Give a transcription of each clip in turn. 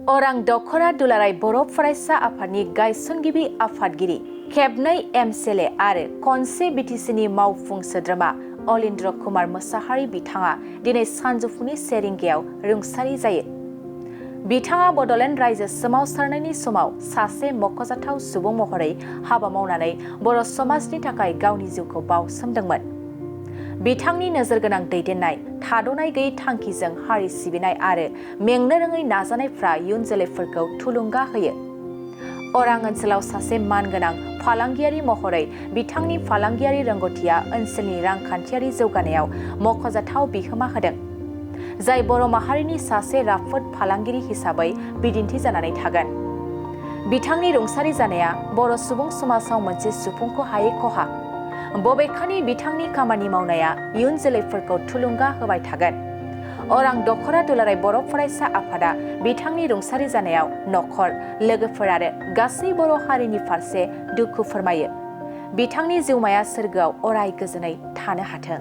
अरां दखरा दुलाराय बर' फरायसा आफादनि गायसनगिरि आफादगिरि खेबनै Mcla आरो खनस Btcनि मावफुं सोद्रोमा अलिन्द्र कुमार मोसाहारि बिथाङा दिनै सानजौफुनि 1 रिंगायाव रुंसारि जायो। बिथाङा बड'लेण्ड रायजो सोमावसारनायनि समाव सासे मख'जाथाव सुबुं महरै हाबा मावनानै बर' समाजनि थाखाय गावनि जिउखौ बाउसोमदोंमोन। बिथांनि नोजोरगोनां दैदेननाय, थाद'नाय गैयै थांखिजों हारि सिबिनाय आरो मेंनो रोङै नाजानायफ्रा इयुन जोलैफोरखौ थुलुंगा होयो। अरां ओनसोलाव सासे मानगोनां फालांगियारि महरै बिथांनि फालांगियारि रोंग'थिया ओनसोलनि रांखान्थियारि जौगानायाव मख'जाथाव बिहोमा होदों, जाय बर' माहारिनि सासे राफोद फालांगिरि हिसाबै बिदिन्थि जानानै थागोन। बिथांनि रुंसारि जानाया बर' सुबुं समाजाव मोनसे सुफुंखौ हायै खहा। बबेखानि बिथांनि खामानि मावनाया इयुन जोलैफोरखौ थुलुंगा होबाय थागोन। अरां दखरा दुलाराय बर' फरायसा आफादा बिथांनि रुंसारि जानायाव नखर, लोगोफोर आरो गासै बर' हारिनि फारसे दुखु फोरमायो। बिथांनि जिउमाया सोरगोआव अराय गोजोनै थानो हाथों।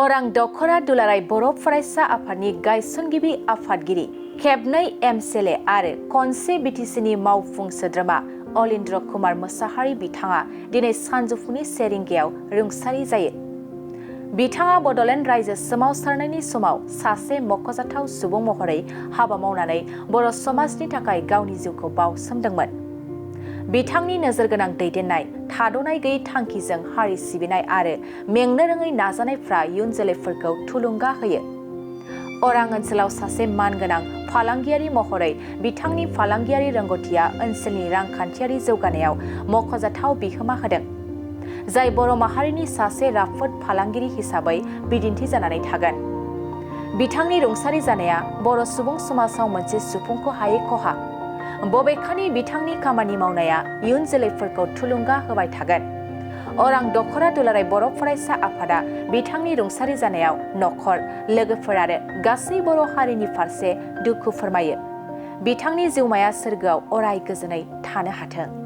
अरां दखरा दुलाराय बर' फरायसा आफादनि गायसनगिरि आफादगिरि खेबनै Mcla आरो खनस Btcनि मावफुं सोद्रोमा अलिन्द्र कुमार मोसाहारि बिथाङा दिनै सानजौफुनि 1 रिंगायाव रुंसारि जायो। बिथाङा बड'लेण्ड रायजो सोमावसारनायनि समाव सासे मख'जाथाव सुबुं महरै हाबा मावनानै बर' समाजनि थाखाय गावनि जिउखौ बाउसोमदोंमोन। बिथांनि नोजोरगोनां दैदेननाय, थाद'नाय गैयै थांखिजों हारि सिबिनाय आरो मेंनो रोङै नाजानायफ्रा इयुन जोलैफोरखौ थुलुंगा होयो। अरां ओनसोलाव सासे मानगोनां फालांगियारि महरै बिथांनि फालांगियारि रोंग'थिया ओनसोलनि रांखान्थियारि जौगानायाव मख'जाथाव बिहोमा होदों, जाय बर' माहारिनि सासे राफोद फालांगिरि हिसाबै बिदिन्थि जानानै थागोन। बिथांनि रुंसारि जानाया बर' सुबुं समाजाव मोनसे सुफुंखौ हायै खहा। बबेखानि बिथांनि खामानि मावनाया इयुन जोलैफोरखौ थुलुंगा होबाय थागोन। अरां दखरा दुलाराय बर' फरायसा आफादा बिथांनि रुंसारि जानायाव नखर, लोगोफोर आरो गासै बर' हारिनि फारसे दुखु फोरमायो। बिथांनि जिउमाया सोरगोआव अराय गोजोनै थानो हाथों।